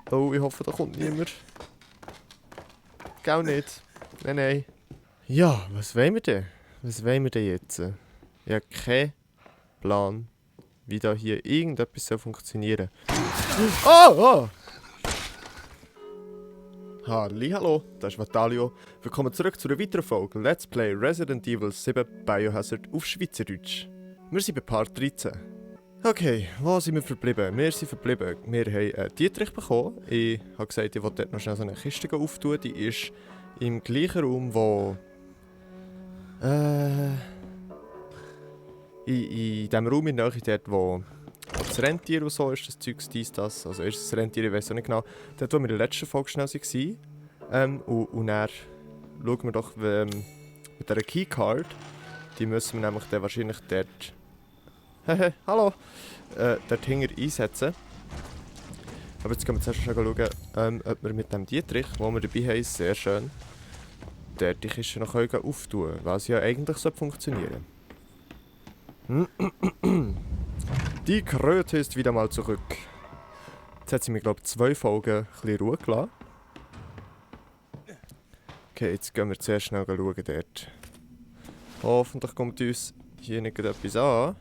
Oh, ich hoffe, da kommt niemand. Gau nicht. Nein, nein. Ja, was wollen wir denn? Was wollen wir denn jetzt? Ich habe keinen Plan, wie da hier irgendetwas funktionieren soll. Oh! Hallo, das ist Vatalio. Willkommen zurück zu einer weiteren Folge Let's Play Resident Evil 7 Biohazard auf Schweizerdeutsch. Wir sind bei Part 13. Okay, wo sind wir verblieben? Wir haben Dietrich bekommen. Ich habe gesagt, ich wollte dort noch schnell so eine Kiste auftun. Die ist im gleichen Raum, wo... in dem Raum in der Nähe dort, wo das Rentier und so ist, das Zeugs, das. Also ist das Rentier, ich weiß auch nicht genau. Dort, wo wir in der letzten Folge schnell waren. Und dann schauen wir doch mit dieser Keycard. Die müssen wir nämlich dann wahrscheinlich dort... hallo! Dort hinten einsetzen. Aber jetzt gehen wir zuerst schauen, ob wir mit dem Dietrich, den wir dabei haben, sehr schön, dort die Kiste noch auftun können. Was ja eigentlich funktionieren sollte. Die Kröte ist wieder mal zurück. Jetzt hat sie mir, glaube ich, 2 Folgen ein bisschen Ruhe gelassen. Okay, jetzt gehen wir zuerst schnell schauen dort. Hoffentlich kommt uns hier nicht etwas an.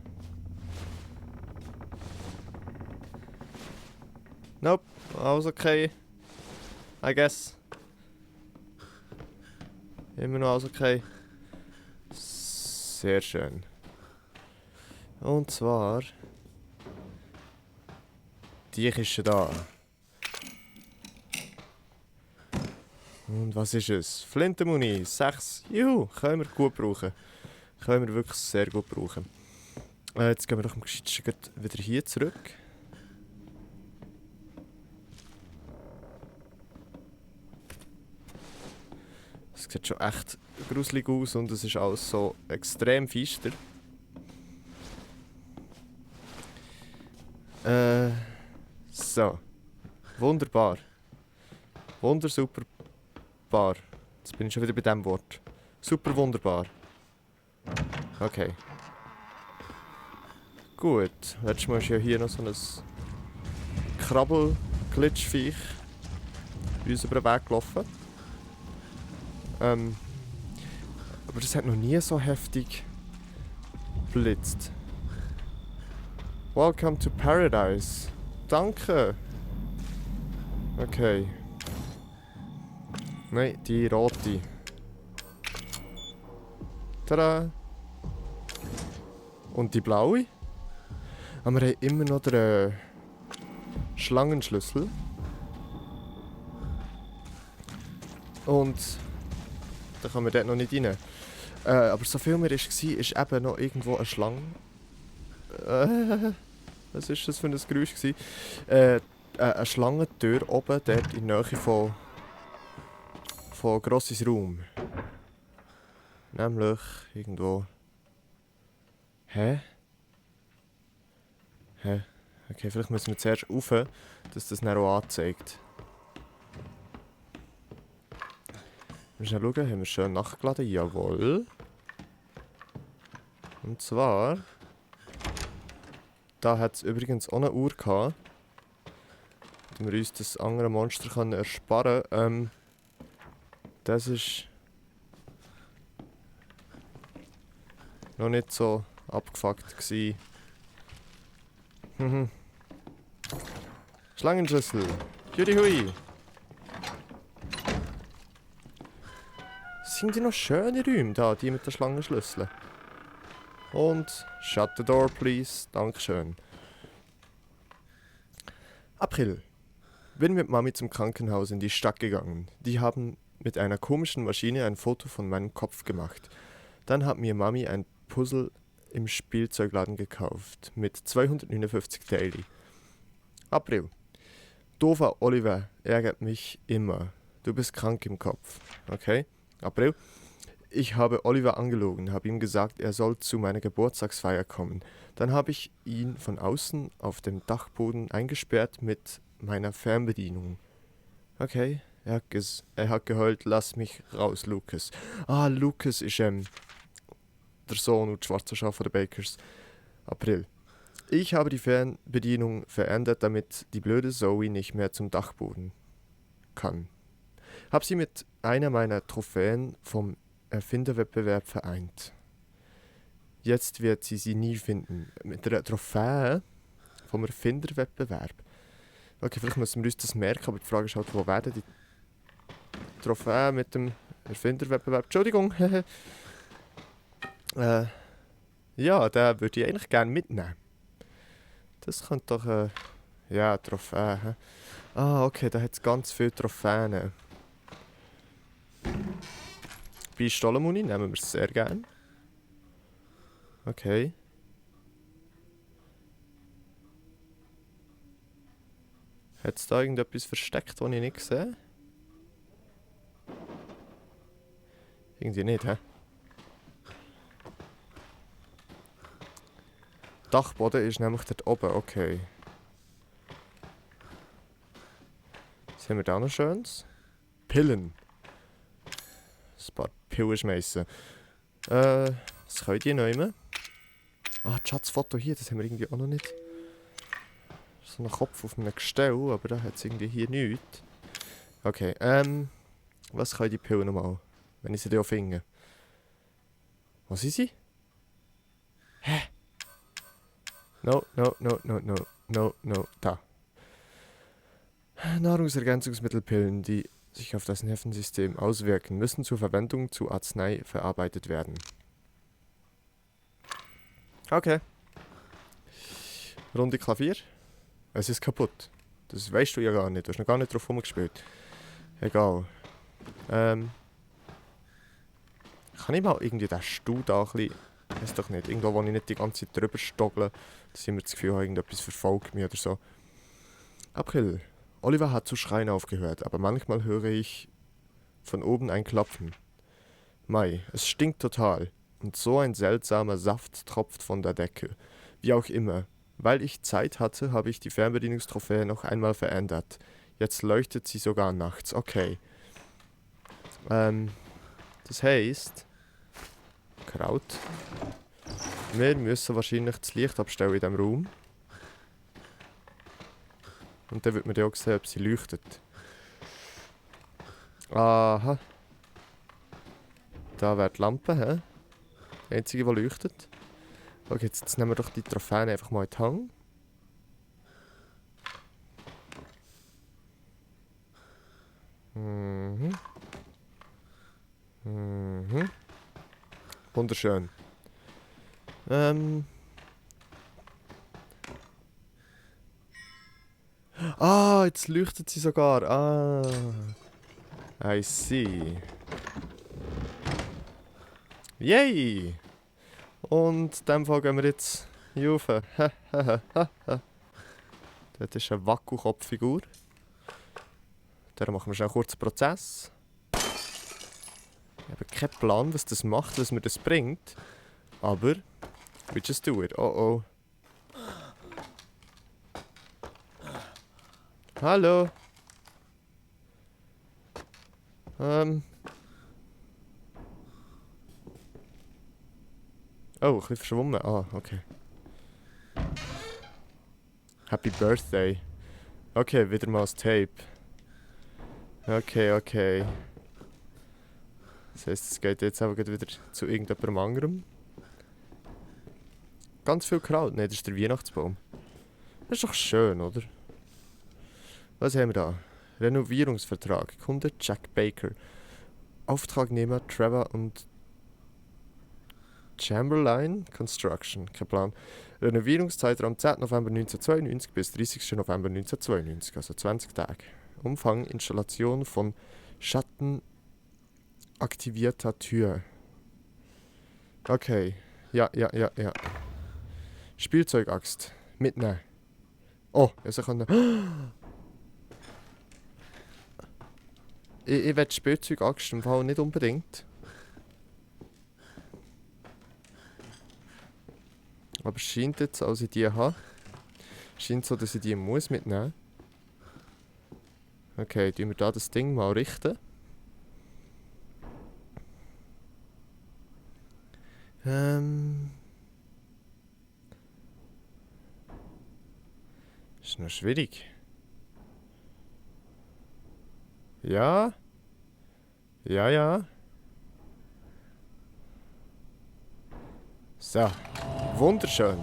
Nope, alles okay. I guess. Immer noch alles okay. Sehr schön. Und zwar... die Kiste da. Und was ist es? Flintenmuni, 6. Juhu, können wir gut brauchen. Können wir wirklich sehr gut brauchen. Jetzt gehen wir doch am gescheitsten wieder hier zurück. Es sieht schon echt gruselig aus und es ist alles so extrem feister. So. Wunderbar. Wundersuper bar. Jetzt bin ich schon wieder bei diesem Wort. Super wunderbar. Okay. Gut. Letztes Mal ist ja hier noch so ein Krabbel-Glitschviech uns über den Weg gelaufen. Aber das hat noch nie so heftig blitzt. Welcome to Paradise. Danke. Okay. Nein, die rote. Tada! Und die blaue? Aber wir haben immer noch den Schlangenschlüssel. Und da kann man dort noch nicht rein. Aber so viel mir war, ist eben noch irgendwo eine Schlange. Was war das für ein Geräusch? Eine Schlangentür oben, dort in der Nähe von Grosses Raum. Nämlich irgendwo... Hä? Okay, vielleicht müssen wir zuerst rauf, dass das dann auch anzeigt. Wir müssen schauen, haben wir schön nachgeladen? Jawohl. Und zwar... Da hat es übrigens auch eine Uhr gehabt. Damit wir uns das andere Monster ersparen können. Das ist... noch nicht so abgefuckt gsi. Schlangenschlüssel. Hui. Sind die noch schöne Räume da, die mit den Schlangenschlüsseln? Und shut the door, please. Dankeschön. April. Bin mit Mami zum Krankenhaus in die Stadt gegangen. Die haben mit einer komischen Maschine ein Foto von meinem Kopf gemacht. Dann hat mir Mami ein Puzzle im Spielzeugladen gekauft mit 259 Daily. April. Doofer Oliver ärgert mich immer. Du bist krank im Kopf. Okay? April. Ich habe Oliver angelogen, habe ihm gesagt, er soll zu meiner Geburtstagsfeier kommen. Dann habe ich ihn von außen auf dem Dachboden eingesperrt mit meiner Fernbedienung. Okay, er hat geheult, lass mich raus, Lucas. Ah, Lucas ist der Sohn und das schwarze Schaf der Bakers. April. Ich habe die Fernbedienung verändert, damit die blöde Zoe nicht mehr zum Dachboden kann. Hab sie mit einer meiner Trophäen vom Erfinderwettbewerb vereint. Jetzt wird sie nie finden. Mit einer Trophäe vom Erfinderwettbewerb. Okay, vielleicht müssen wir uns das merken, aber die Frage ist halt, wo werden die Trophäen mit dem Erfinderwettbewerb? Entschuldigung. Ja, den würde ich eigentlich gerne mitnehmen. Das könnte doch, ja, Trophäen. Hä? Ah, okay, da hat es ganz viele Trophäen. Pistolenmuni nehmen wir sehr gerne. Okay. Hat es da irgendetwas versteckt, das ich nicht sehe? Irgendwie nicht, hä? Dachboden ist nämlich dort oben, okay. Was haben wir da noch Schönes? Pillen. Ein paar Pillen schmeißen. Was können die noch immer? Ah, das Schatzfoto hier, das haben wir irgendwie auch noch nicht. So ein Kopf auf einem Gestell, aber da hat es irgendwie hier nichts. Okay, was können die Pillen nochmal? Wenn ich sie da finde. Wo sind sie? Hä? No, no, no, no, no, no, no, da. Nahrungsergänzungsmittelpillen, die sich auf das Nervensystem auswirken, müssen zur Verwendung zu Arznei verarbeitet werden. Okay. Runde Klavier. Es ist kaputt. Das weißt du ja gar nicht. Du hast noch gar nicht drauf rumgespielt. Egal. Kann ich mal irgendwie den Stuhl da ein bisschen... Weiß doch nicht. Irgendwo, wo ich nicht die ganze Zeit drüber stoggle, dass ich mir das Gefühl habe, irgendetwas verfolgt mich oder so. April. Oliver hat zu schreien aufgehört, aber manchmal höre ich von oben ein Klopfen. Mai. Es stinkt total. Und so ein seltsamer Saft tropft von der Decke. Wie auch immer. Weil ich Zeit hatte, habe ich die Fernbedienungstrophäe noch einmal verändert. Jetzt leuchtet sie sogar nachts. Okay. Das heisst... Kraut. Wir müssen wahrscheinlich das Licht abstellen in diesem Raum. Und dann wird man auch sehen, ob sie leuchtet. Aha. Da wäre die Lampe, hä? Die einzige, die leuchtet. Okay, jetzt nehmen wir doch die Trophäen einfach mal in die Hand. Mhm. Mhm. Wunderschön. Ah, jetzt leuchtet sie sogar. Ah. I see. Yay! Und in dem Fall gehen wir jetzt hier rauf. Dort ist eine Wackelkopffigur. Da machen wir schnell kurz einen Prozess. Ich habe keinen Plan, was das macht, was mir das bringt. Aber, we just do it. Oh oh. Hallo. Oh, ein bisschen verschwommen. Ah, okay. Happy Birthday. Okay, wieder mal das Tape. Okay, okay. Das heisst, es geht jetzt aber wieder zu irgendjemandem anderem. Ganz viel Kraut. Nein, das ist der Weihnachtsbaum. Das ist doch schön, oder? Was haben wir da? Renovierungsvertrag. Kunde Jack Baker. Auftragnehmer Trevor und Chamberlain Construction. Kein Plan. Renovierungszeitraum 10. November 1992 bis 30. November 1992, also 20 Tage. Umfang Installation von schattenaktivierter Tür. Okay. Ja. Spielzeugaxt. Mitnehmen. Oh, also kann... Ich will Spielzeugaxt im Fall nicht unbedingt. Aber es scheint jetzt, als ich die habe, scheint so, dass ich die muss mitnehmen. Okay, tun wir da das Ding mal richten. Ist noch schwierig. Ja. Ja, ja. So. Wunderschön.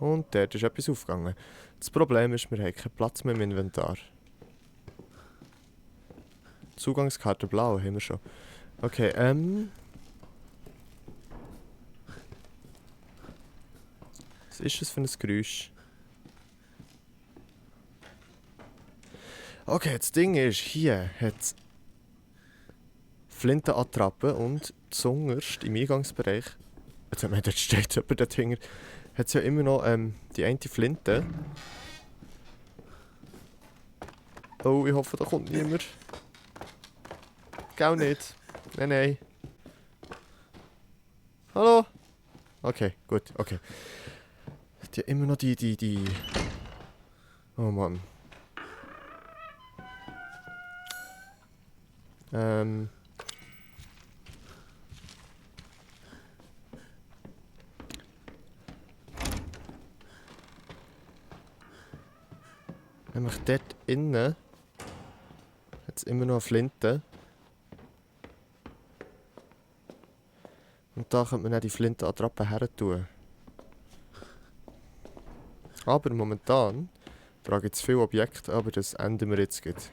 Und dort ist etwas aufgegangen. Das Problem ist, wir haben keinen Platz mehr im Inventar. Zugangskarte blau haben wir schon. Okay, was ist das für ein Geräusch? Okay, das Ding ist, hier hat es Flintenattrappen und zuunterst im Eingangsbereich, jetzt dort steht jemand dort hinten, hat es ja immer noch die eine Flinte. Oh, ich hoffe, da kommt niemand. Gau nicht. Nein, nein. Hallo? Okay, gut, okay. Die haben immer noch die... Oh Mann. Nämlich dort innen hat es immer noch eine Flinte. Und da könnte man dann die Flintenattrappe her tun. Aber momentan trage ich zu viele Objekte, aber das ändern wir jetzt gleich.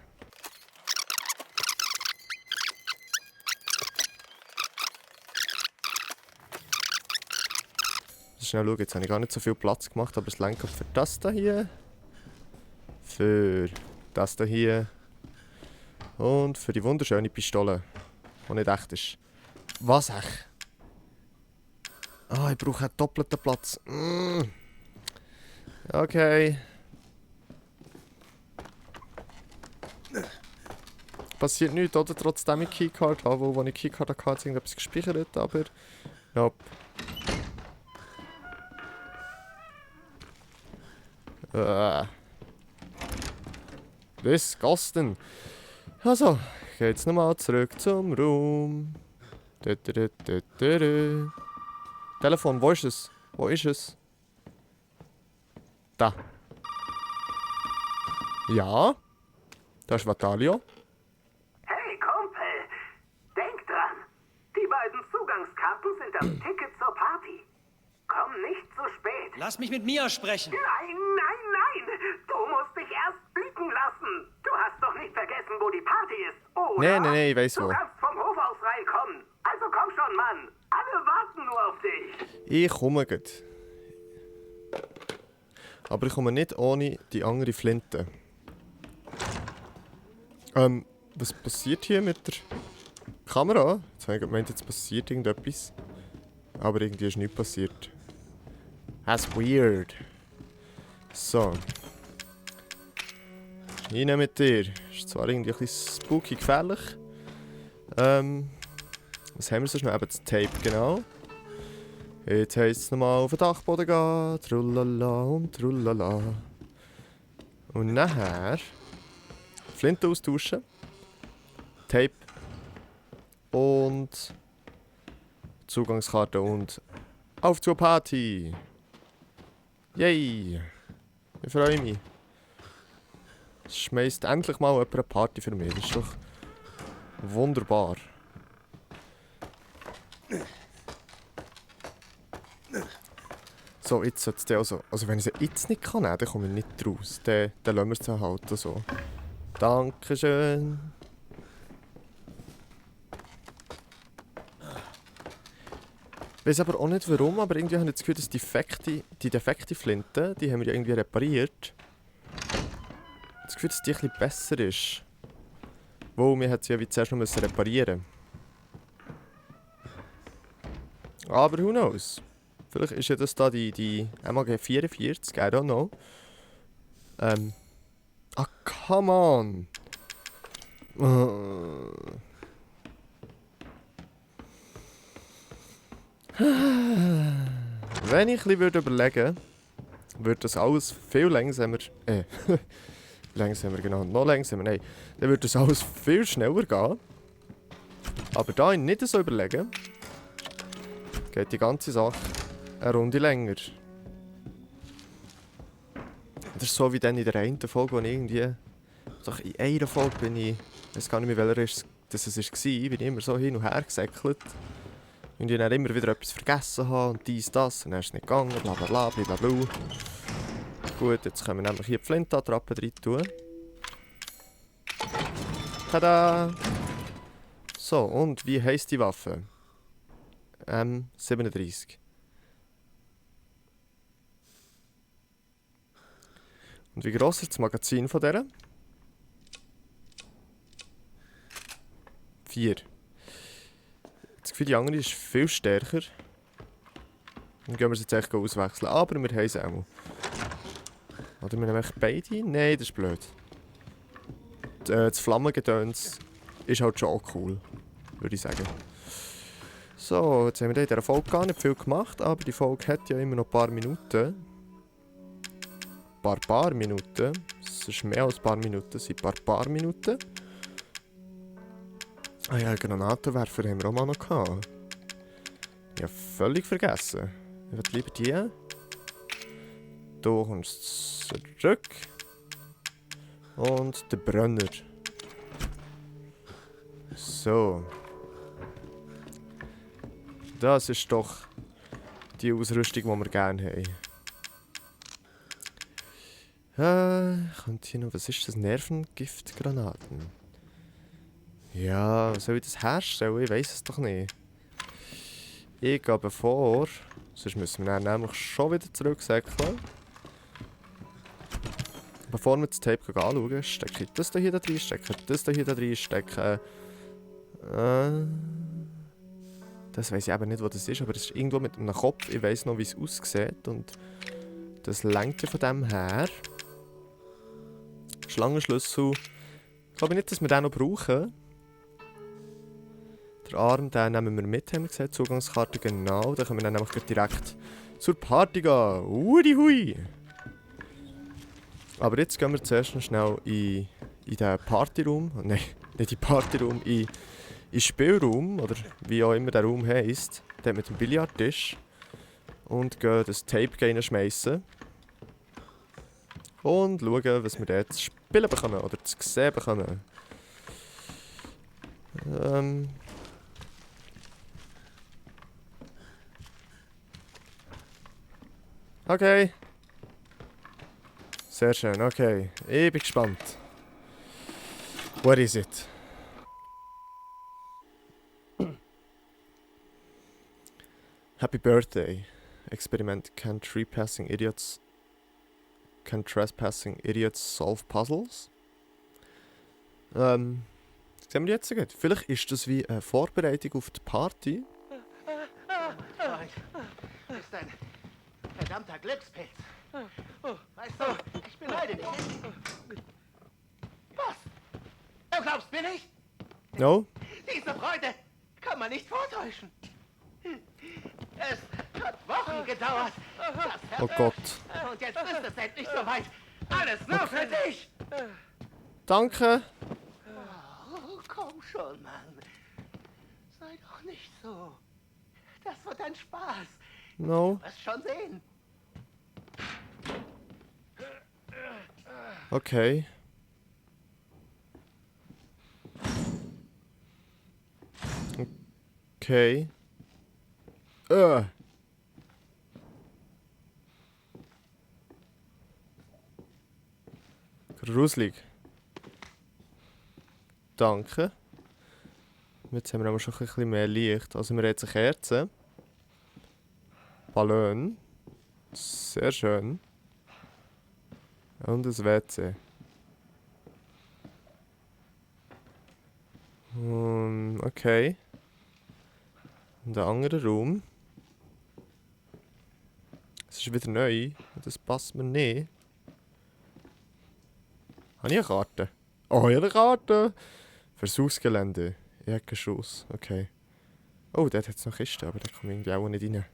Schnell schauen, jetzt habe ich gar nicht so viel Platz gemacht, aber es reicht für das hier. Für das hier. Und für die wunderschöne Pistole, die nicht echt ist. Was echt? Ah, ich brauche einen doppelten Platz. Okay. Passiert nichts, oder? Trotzdem ich Keycard habe, wo ich Keycard hatte, hat irgendetwas gespeichert, aber... Nope. Disgusting. Also, geht's nochmal zurück zum Raum. Telefon, wo ist es? Wo ist es? Da. Ja? Da ist Vatalio. Hey Kumpel, denk dran. Die beiden Zugangskarten sind das Ticket zur Party. Komm nicht zu spät. Lass mich mit Mia sprechen. Nein, nein, nein. Du musst dich erst blicken lassen. Du hast doch nicht vergessen, wo die Party ist, oder? Nee, ich weiss wo. Du kannst vom Hof aus reinkommen. Also komm schon, Mann. Alle warten nur auf dich. Ich komme gleich. Aber ich komme nicht ohne die andere Flinte. Was passiert hier mit der Kamera? Jetzt habe ich gemeint, jetzt passiert irgendetwas. Aber irgendwie ist nichts passiert. That's weird. So. Rein mit dir. Ist zwar irgendwie ein bisschen spooky gefährlich. Was haben wir so schnell? Eben das Tape, genau. Jetzt heisst es nochmal auf den Dachboden gehen. Trullala und trullala. Und nachher Flinte austauschen. Tape. Und Zugangskarte und auf zur Party! Yay! Ich freue mich. Es schmeißt endlich mal jemand eine Party für mich. Das ist doch wunderbar. So, jetzt sollte es also wenn ich sie jetzt nicht kann, dann komme ich nicht raus. Dann lassen wir sie halt so. Dankeschön. Ich weiß aber auch nicht warum, aber irgendwie habe ich das Gefühl, dass die defekte Flinte, die haben wir ja irgendwie repariert. Ich habe das Gefühl, dass die ein bisschen besser ist. Wo wir sie ja wie zuerst noch reparieren müssen. Aber who knows? Vielleicht ist ja das da die MAG 44, I don't know. Ah, come on! Wenn ich ein bisschen überlegen würde das alles viel langsamer... langsamer, genau. Noch langsamer, nein. Dann würde das alles viel schneller gehen. Aber da ich nicht so überlegen, geht die ganze Sache eine Runde länger. Das ist so wie dann in der einen Folge, wo ich irgendwie... Doch in einer Folge bin ich... Ich weiß gar nicht mehr, welcher das war. Bin ich immer so hin und her gesäckelt. Und ich dann immer wieder etwas vergessen habe und dies, das. Und dann ist es nicht gegangen, bla bla bla, blablabla. Gut, jetzt können wir nämlich hier die Flintattrappe rein tun. Tada! So, und wie heisst die Waffe? M37. Und wie gross ist das Magazin von dieser? 4. Das Gefühl, die andere ist viel stärker. Dann gehen wir sie jetzt echt auswechseln. Aber wir haben sie auch. Oder wir nehmen echt beide? Nein, das ist blöd. Das Flammengedöns ist halt schon auch cool, würde ich sagen. So, jetzt haben wir in dieser Folge gar nicht viel gemacht, aber die Folge hat ja immer noch ein paar Minuten. Paar Minuten. Es ist mehr als ein paar Minuten, es sind ein paar Minuten. Ah ja, Granatenwerfer haben wir auch mal noch gehabt. Ich habe völlig vergessen. Ich will lieber die. Du kommst zurück. Und der Brenner. So. Das ist doch die Ausrüstung, die wir gerne haben. Kommt hier noch, was ist das? Nervengiftgranaten. Ja, soll ich das herstellen? Ich weiß es doch nicht. Ich gehe vor, sonst müssen wir dann nämlich schon wieder zurücksäckeln. Bevor wir das Tape anschauen, stecke ich das hier da rein, stecke das hier da rein, stecke... das weiss ich eben nicht, wo das ist, aber es ist irgendwo mit einem Kopf. Ich weiss noch, wie es aussieht und das lenkt ja von dem her. Schlangenschlüssel. Ich glaube nicht, dass wir den noch brauchen. Der Arm, den nehmen wir mit, haben wir gesagt. Zugangskarte, genau. Dann können wir dann nämlich direkt zur Party gehen. Hui! Aber jetzt gehen wir zuerst noch schnell in den Partyraum. Nein, nicht in den Partyraum, in den Spielraum, oder wie auch immer der Raum heisst. Der mit dem Billardtisch. Und gehen das Tape reinschmeißen. Und schauen, was wir dort zu spielen bekommen oder zu sehen bekommen. Okay. Sehr schön, okay. Ich bin gespannt. What is it? Happy birthday. Experiment can trespassing idiots solve puzzles? Was sehen wir jetzt gut? Vielleicht ist das wie eine Vorbereitung auf die Party. Das ist ein verdammter Glückspilz. Weißt du, ich beneide dich. Was? Du glaubst mir nicht? No? Diese Freude kann man nicht vortäuschen. Es hat Wochen gedauert. Oh Gott. Und jetzt ist es endlich soweit. Alles nur für dich. Danke. Oh, komm schon, Mann. Sei doch nicht so. Das wird ein Spaß. No? Du wirst schon sehen. Okay. Okay. Gruselig. Danke. Jetzt haben wir aber schon ein bisschen mehr Licht. Also wir haben jetzt eine Kerze. Ballon. Sehr schön. Und ein WC. Okay. Und ein anderer Raum. Es ist wieder neu. Das passt mir nicht. Habe ich eine Karte? Oh, ich habe eine Karte! Versuchsgelände. Erdgeschoss. Okay. Oh, dort hat es noch Kisten, aber da komme ich irgendwie auch nicht rein.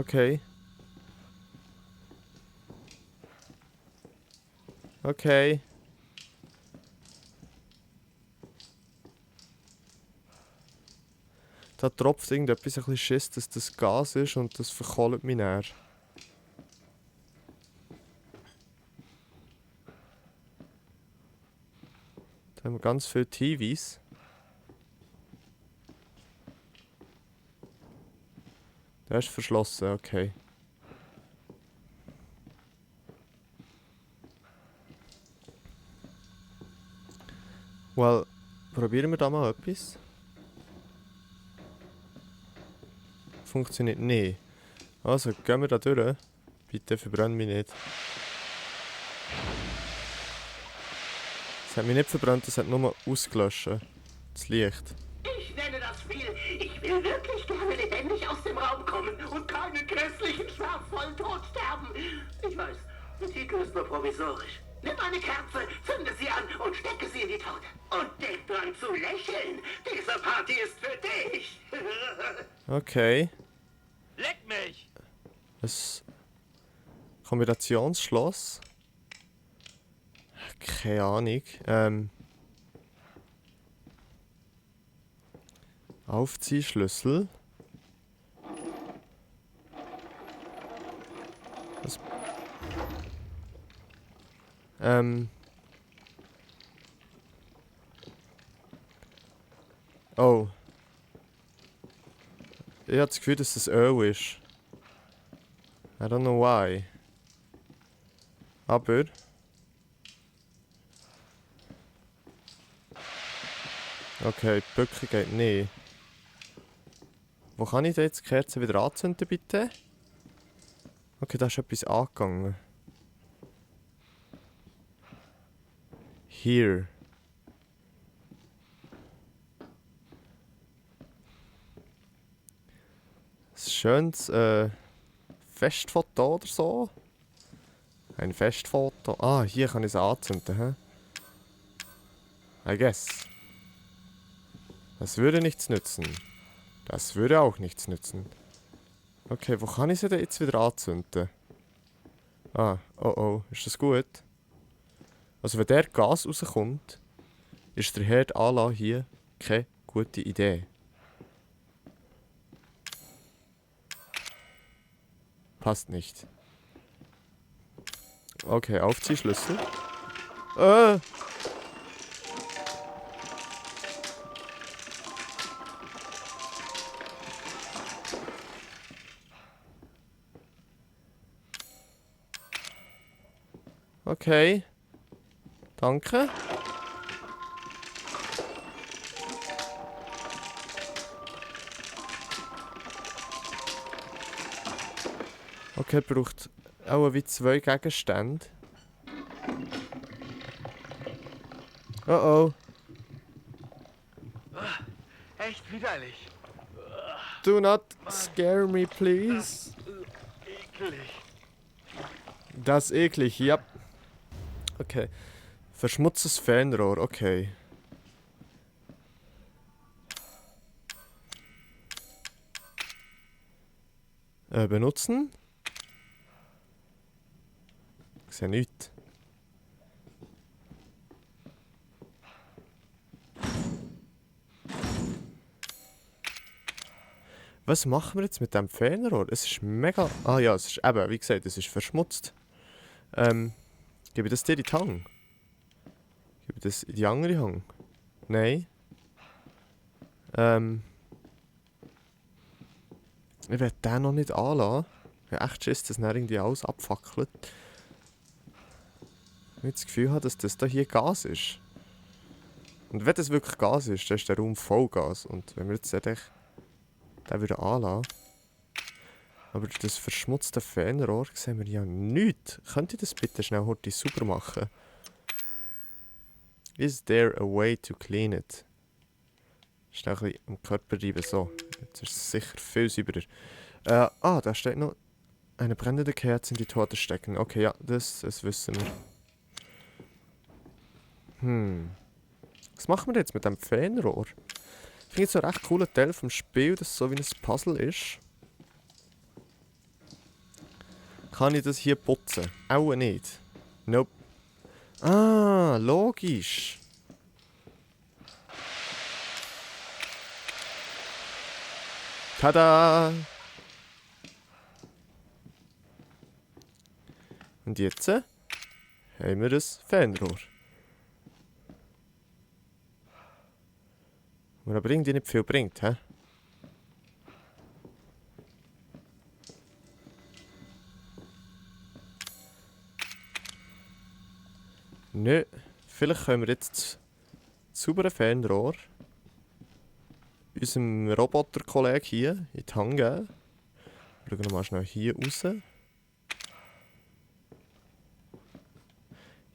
Okay. Okay. Da tropft irgendetwas, ein bisschen Schiss, dass das Gas ist und das verkohlt mich näher. Da haben wir ganz viele TVs. Der ist verschlossen, okay. Well, probieren wir da mal etwas. Funktioniert nicht. Also, gehen wir da durch. Bitte verbrenn mich nicht. Es hat mich nicht verbrannt, es hat nur ausgelöscht. Das Licht. Ich nenne das Spiel. Ich will wirklich gerne lebendig aus dem Raum kommen und keinen grässlichen, schmerzvollen Tod sterben. Ich weiß, der Titel ist nur provisorisch. Nimm eine Kerze, zünde sie an und stecke sie in die Torte. Und denk dran zu lächeln. Diese Party ist für dich. Okay. Leck mich! Das Kombinationsschloss. Keine Ahnung. Aufziehschlüssel. Was? Oh. Ich habe das Gefühl, dass das Öl ist. I don't know why. Aber... Okay, die Bücke geht nicht. Wo kann ich da jetzt die Kerze wieder anzünden, bitte? Okay, da ist etwas angegangen. Hier. Ein schönes Festfoto oder so. Ein Festfoto. Ah, hier kann ich es anzünden, hä? I guess. Das würde nichts nützen. Das würde auch nichts nützen. Okay, wo kann ich sie denn jetzt wieder anzünden? Ah, oh oh, ist das gut? Also wenn der Gas rauskommt, ist der Herd anlassen hier keine gute Idee. Passt nicht. Okay, Aufziehschlüssel. Okay. Danke. Okay, braucht auch wie 2 Gegenstände. Oh oh. Echt widerlich. Do not scare me, please. Eklig. Das ist eklig, ja. Okay. Verschmutztes Fernrohr, okay. Benutzen? Ich sehe nichts. Was machen wir jetzt mit dem Fernrohr? Es ist mega... Ah ja, es ist eben, wie gesagt, es ist verschmutzt. Gebe ich das dir in die Hand? Gebe ich das in die andere Hand? Nein. Ich werde den noch nicht anlassen. Ich habe echt Schiss, dass dann irgendwie alles abfackelt. Ich habe das Gefühl, dass das hier Gas ist. Und wenn das wirklich Gas ist, dann ist der Raum voll Gas. Und wenn wir jetzt den wieder anlassen. Aber durch das verschmutzte Fernrohr sehen wir ja nichts. Könnt ihr das bitte schnell heute sauber machen? Is there a way to clean it? Schnell ein bisschen am Körper reiben. So, jetzt ist es sicher viel sauberer. Da steht noch eine brennende Kerze in die Torte stecken. Okay, ja, das wissen wir. Was machen wir jetzt mit dem Fernrohr? Ich finde es so ein recht cooler Teil vom Spiel, dass es so wie ein Puzzle ist. Kann ich das hier putzen? Auch nicht. Nope. Ah, logisch. Tada! Und jetzt haben wir ein Fernrohr. Was aber irgendwie nicht viel bringt, hä? Nö, vielleicht können wir jetzt das saubere Fernrohr unserem Roboterkollegen hier in die Hand geben. Schauen wir mal schnell hier raus.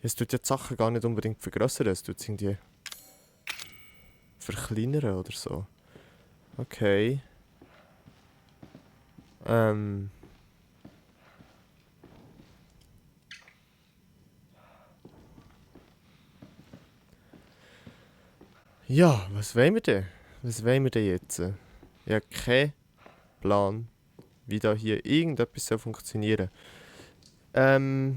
Es tut ja die Sachen gar nicht unbedingt vergrößern, es tut es irgendwie verkleinern oder so. Okay. Ja, was wollen wir denn? Was wollen wir denn jetzt? Ich habe keinen Plan, wie da hier irgendetwas funktionieren soll.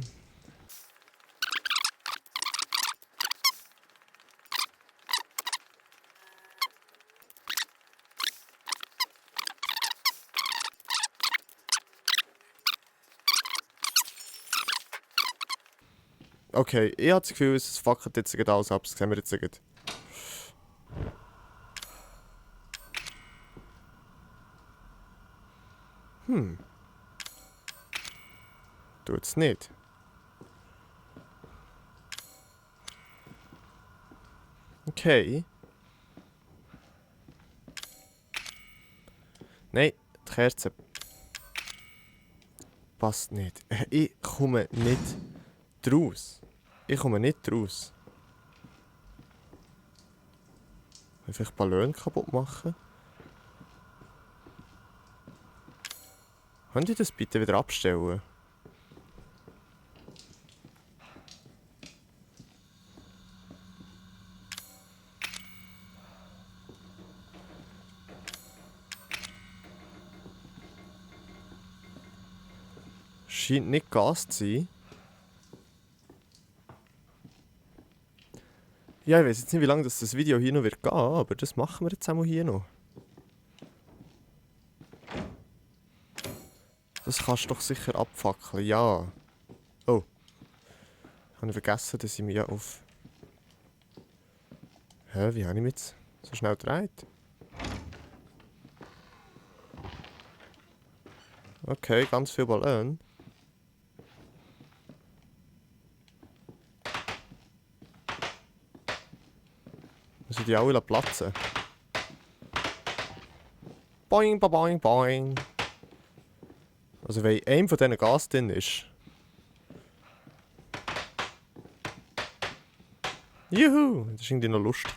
Okay, ich habe das Gefühl, es fuckt jetzt gerade alles ab. Das sehen wir jetzt gerade. Tut's nicht. Okay. Nein, die Kerze passt nicht. Ich komme nicht draus. Ich komme nicht raus. Einfach Ballon kaputt machen. Könnt ihr das bitte wieder abstellen? Scheint nicht Gas zu sein. Ja, ich weiß jetzt nicht, wie lange das Video hier noch wird gehen, aber das machen wir jetzt einmal hier noch. Das kannst du doch sicher abfackeln, ja. Oh. Habe ich vergessen, dass ich mich ja auf... Hä, wie habe ich mich jetzt so schnell gedreht? Okay, ganz viel Ballon. Muss ich die alle platzen? Boing, boing, boing. Also wenn einem von diesen Gas drin ist. Juhu, das ist irgendwie noch lustig.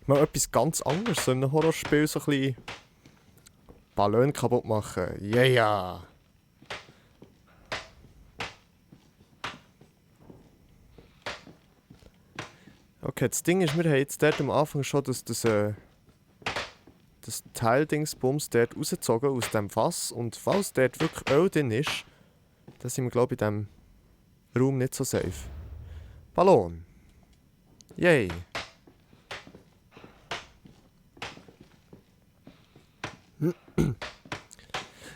Mal etwas ganz anderes, so in einem Horrorspiel so ein bisschen Ballon kaputt machen. Yeah! Okay, das Ding ist, wir haben jetzt dort am Anfang schon das Teildingsbums dort rausgezogen aus dem Fass. Und falls dort wirklich Öl drin ist, dann sind wir, glaube ich, in diesem Raum nicht so safe. Ballon. Yay.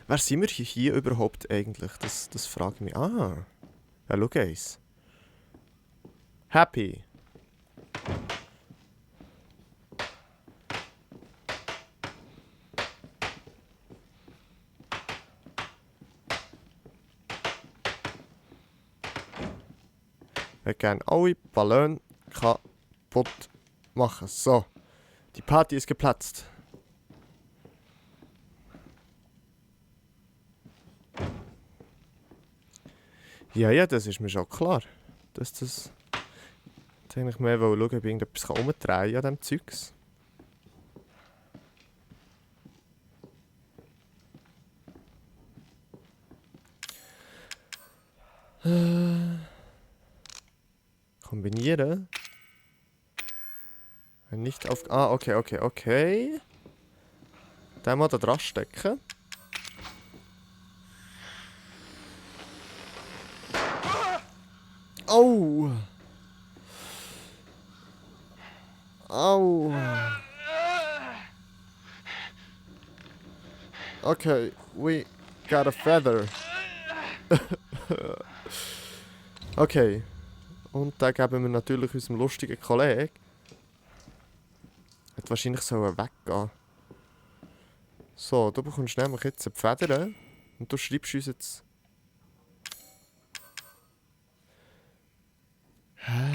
Wer sind wir hier überhaupt eigentlich? Das frage ich mich. Ah. Ja, schau eins. Happy. Wir können alle Ballons kaputt machen. So. Die Party ist geplatzt. Ja, das ist mir schon klar. Dass das... Jetzt eigentlich mehr schauen, ob ich irgendetwas umdrehen kann an diesem Zeugs. Kombinieren. Nicht auf... Ah, okay. Den mal da dran stecken. Au! Okay, we got a feather. Okay. Und den geben wir natürlich unserem lustigen Kollegen. Hat wahrscheinlich sollen weggehen. So, du bekommst nämlich jetzt eine Feder. Und du schreibst uns jetzt... Hä?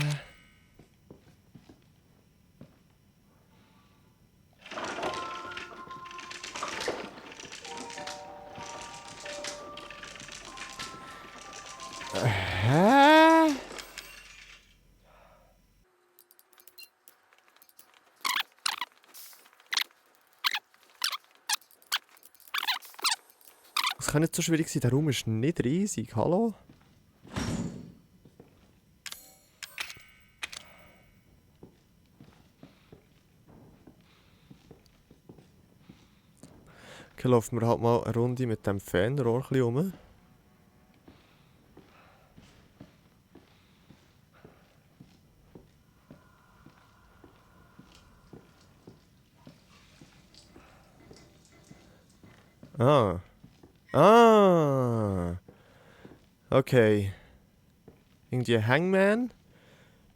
Hä? Das kann nicht so schwierig sein, der Raum ist nicht riesig, hallo? Okay, laufen wir halt mal eine Runde mit dem Fernrohr ein bisschen rum. Ah. Ah. Okay. Irgendwie ein Hangman.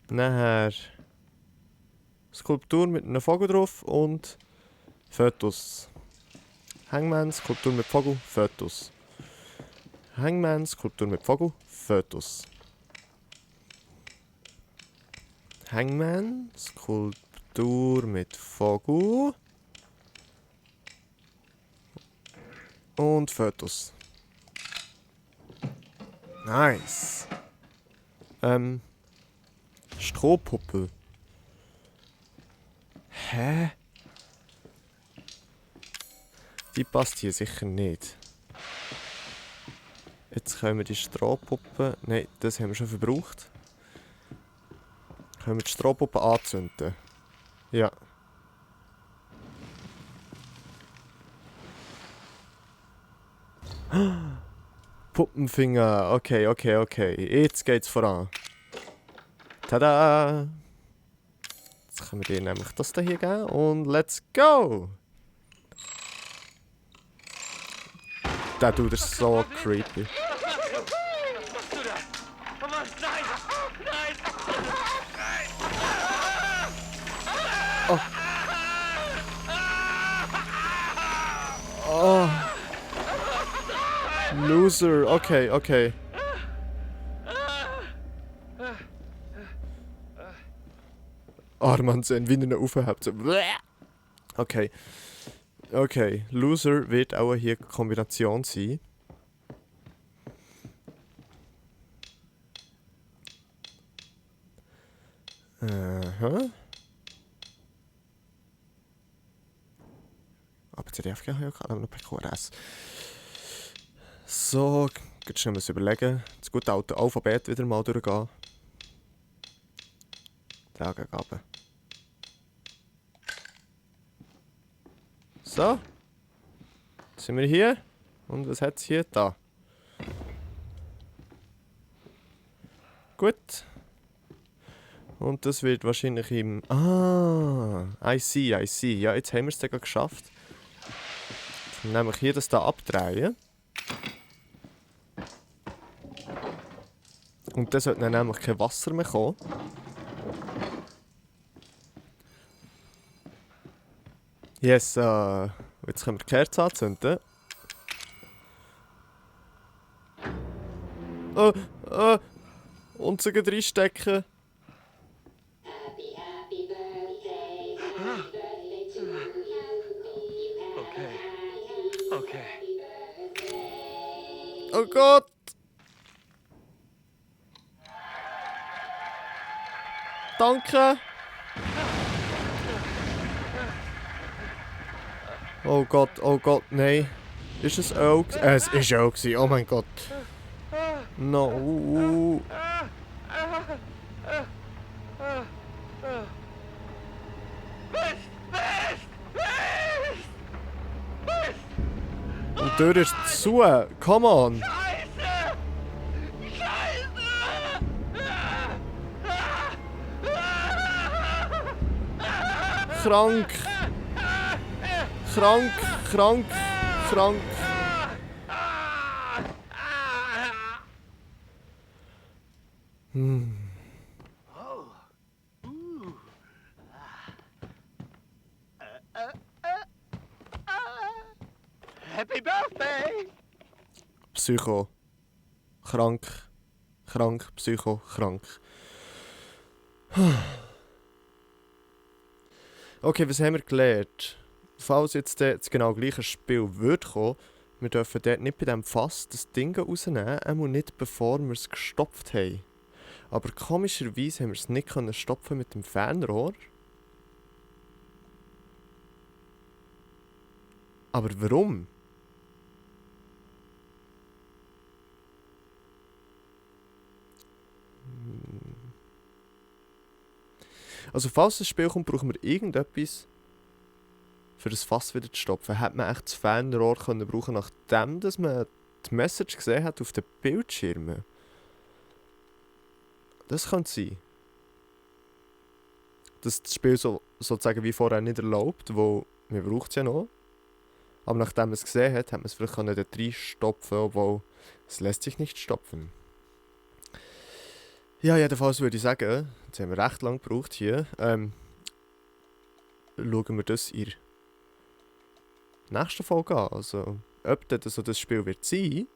Nachher Skulptur mit einem Vogel drauf und Fötus. Hangman, Skulptur mit Vogel, Fötus. Hangman, Skulptur mit Vogel, Fötus. Hangman, Skulptur mit Vogel. Und Fötus. Nice. Strohpuppe. Hä? Die passt hier sicher nicht. Jetzt können wir die Strohpuppe... Nein, das haben wir schon verbraucht. Können wir die Strohpuppe anzünden? Ja. Puppenfinger. Okay, okay, okay. Jetzt geht's voran. Tada! Jetzt können wir dir nämlich das hier geben und let's go! Der Dude ist so creepy. Was machst du da? Oh Mann, nein! Nein! Oh. Loser. Okay, okay. Arman sehen, wie er ihn aufhebt. So. Okay. Okay. Loser wird auch hier eine Kombination sein. Aha. Aber die RFG habe ich ja gerade noch PQRS. So, jetzt schnell mal überlegen. Das gute alte Alphabet wieder mal durchgehen. Da gegen runter. So. Jetzt sind wir hier. Und was hat es hier? Da. Gut. Und das wird wahrscheinlich im... Ah, I see. Ja, jetzt haben wir es dann geschafft. Nämlich hier das da abdrehen. Und dann sollte dann nämlich kein Wasser mehr kommen. Yes, jetzt können wir die Kerze anzünden. Und sogar reinstecken. Okay. Okay. Oh Gott! Danke! Oh Gott, nein. Ist es auch? Es ist auch gewesen, oh mein Gott. No. Und die Tür ist zu. Come on. Krank. Krank, krank, krank. Happy Birthday! Psycho. Krank. Krank, Psycho, krank. Okay, was haben wir gelernt? Falls jetzt das genau gleiche Spiel würde kommen, wir dürfen dort nicht bei diesem Fass das Ding rausnehmen, einmal nicht bevor wir es gestopft haben. Aber komischerweise haben wir es nicht stopfen mit dem Fernrohr. Aber warum? Also falls das Spiel kommt, brauchen wir irgendetwas für das Fass wieder zu stopfen. Hätte man echt das Fernrohr können brauchen, nachdem dass man die Message gesehen hat auf den Bildschirmen? Das könnte sein. Dass das Spiel sozusagen wie vorher nicht erlaubt, wo man braucht es ja noch. Aber nachdem man es gesehen hat, hat man es vielleicht dort reinstopfen, obwohl es lässt sich nicht stopfen. Ja, jedenfalls würde ich sagen, jetzt haben wir recht lang gebraucht hier. Schauen wir das in der nächsten Folge an. Also, ob das Spiel wird sein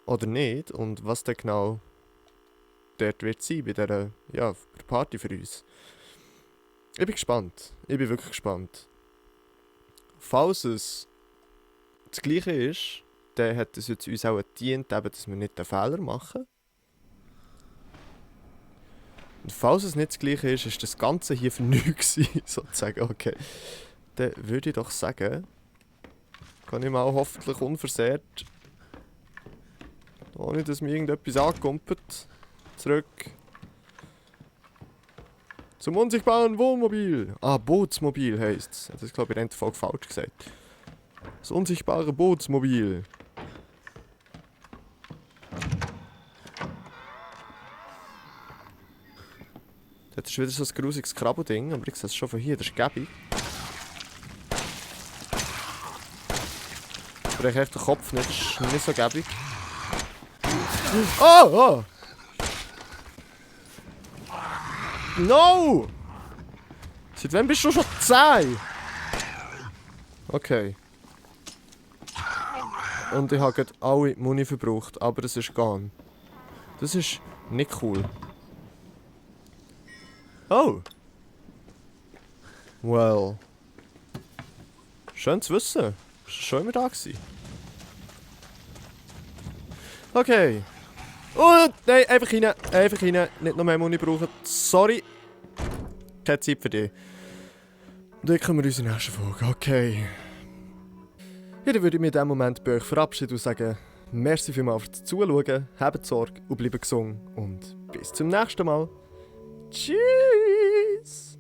oder nicht und was dann genau dort wird sein bei dieser Party für uns. Ich bin gespannt. Ich bin wirklich gespannt. Falls es das Gleiche ist, dann hat es jetzt uns auch gedient, dass wir nicht den Fehler machen. Und falls es nicht das Gleiche ist, ist das Ganze hier für nichts gewesen, sozusagen. Okay. Dann würde ich doch sagen, kann ich mal hoffentlich unversehrt, ohne dass mir irgendetwas ankumpelt, zurück zum unsichtbaren Wohnmobil. Ah, Bootsmobil heisst es. Das glaube ich in der Folge falsch gesagt. Das unsichtbare Bootsmobil. Das ist wieder so ein grusiges Krabbel-Ding, aber ich sehe es schon von hier, das ist Gabi. Ich breche echt den Kopf nicht, das ist nicht so gäbig. Oh! No! Seit wann bist du schon 10? Okay. Und ich habe gerade alle Muni verbraucht, aber es ist gone. Das ist nicht cool. Oh! Well. Schön zu wissen. Ist schon immer da gewesen. Okay. Und nein, einfach rein. Einfach rein. Nicht noch mehr Muni brauchen. Sorry. Keine Zeit für dich. Und dann kommen wir uns in der nächsten Folge. Okay. Ja, dann würde ich mich in diesem Moment bei euch verabschieden und sagen, merci vielmals fürs Zuschauen, habt Sorge und bleibt gesund. Und bis zum nächsten Mal. Tschüss!